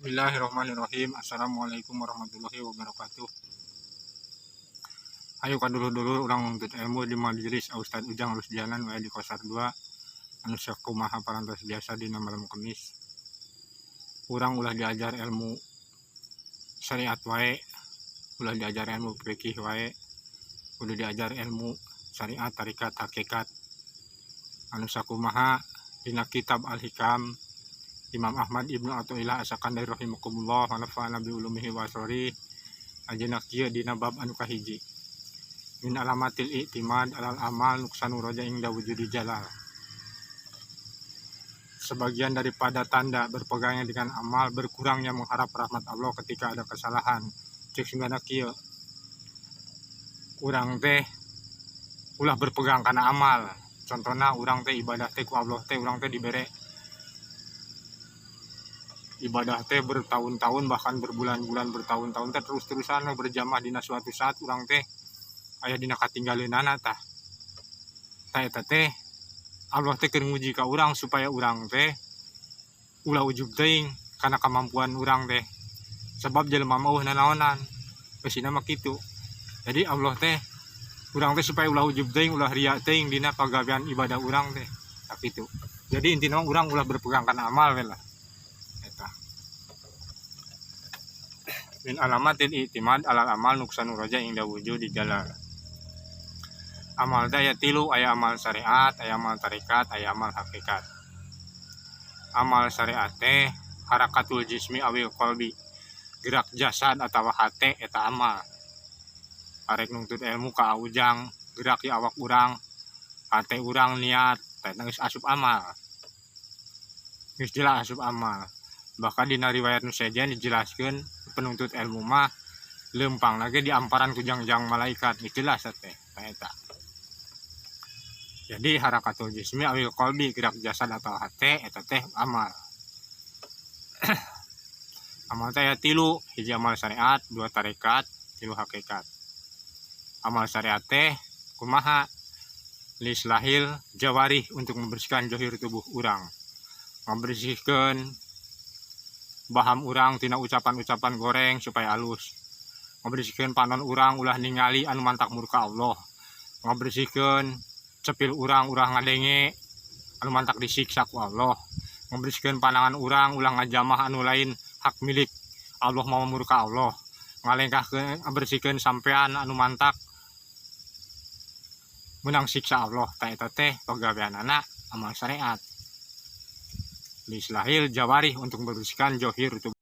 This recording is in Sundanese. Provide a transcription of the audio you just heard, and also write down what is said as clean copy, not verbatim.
Bismillahirrahmanirrahim. Assalamualaikum warahmatullahi wabarakatuh. Ayo ka dulur-dulur urang nuntut ilmu di majelis Ustaz Ujang Rusdiana nu aya di Kosar 2, anu sakumaha parantos biasa dina malam Kemis. Urang ulah diajar ilmu syariat wae, ulah diajar ilmu fikih wae, kudu diajar ilmu syariat, tarikat, hakikat. Anu sakumaha dina kitab Al-Hikam, Imam Ahmad Ibnu Athaillah As-Sakandari rahimakumullah wa nafa'ana bi ulumihi wa asrarihi, anjeunna kieu dina bab anu kahiji: Min alamatil i'timad alal amal nuqsanu roja inda wujudi jalal. Sebagian daripada tanda berpegangnya dengan amal, berkurangnya mengharap rahmat Allah ketika ada kesalahan. Cek sundana kieu, urang teh ulah berpegang kana amal. Contohna, urang teh ibadah teh ku Allah teh, urang teh dibere ibadah teh bertahun-tahun, bahkan berbulan-bulan, bertahun-tahun teh terus-terusan berjamaah. Dina suatu saat urang teh aya dina katinggaleunana, tah tah eta teh Allah teh keur nguji ka urang supaya urang teh ulah ujub teuing kana kemampuan urang teh, sebab jelema mah euweuh nanaonan. Eusina mah kitu. Jadi Allah teh urang teh supaya ulah ujub teuing, ulah ria teuing dina pagawean ibadah urang teh. Tah, kitu. Jadi intina urang ulah berpegang kana amal we lah eta. Min alamatil i'timad alal amal nuqsanu roja inda wujudi jalal. Amal teh aya tilu: aya amal syariat, aya amal tarekat, aya amal hakikat. Amal syariat teh harakatul jismi awil qalbi, gerak jasad atau hate, eta amal. Arek nuntut ilmu ka Ujang, gerak di awak urang, hate urang niat, eta geus asup amal, geus jelas asup amal. Bahkan dina riwayat nu sejen dijelaskeun, penuntut ilmu mah lempang lagi diamparan ku jangjang malaikat. Geus jelas teh eta. Jadi harakatul jismi awil qalbi, gerak jasad atau hate, eta teh amal. Amal teh aya tilu: hiji amal syariat, dua tarekat, tilu hakikat. Amal syariat teh kumaha? Liislahil jawarih, untuk membersihkan johir tubuh urang, membersihkan baham urang tina ucapan-ucapan goreng supaya halus, membersihkan panon urang ulah ningali anu mantak murka Allah, membersihkan cepil urang ulah ngadenge anu mantak disiksa ku Allah, membersihkan pandangan urang ulah ngajamah anu lain hak milik Allah, mau murka Allah, ngalengkahkeun, membersihkan sampean anu mantak menang siksa Allah. Tah, eta teh pagaweanana amal syariat. Liislahil jawarih, untuk membersihkan johir tubuh.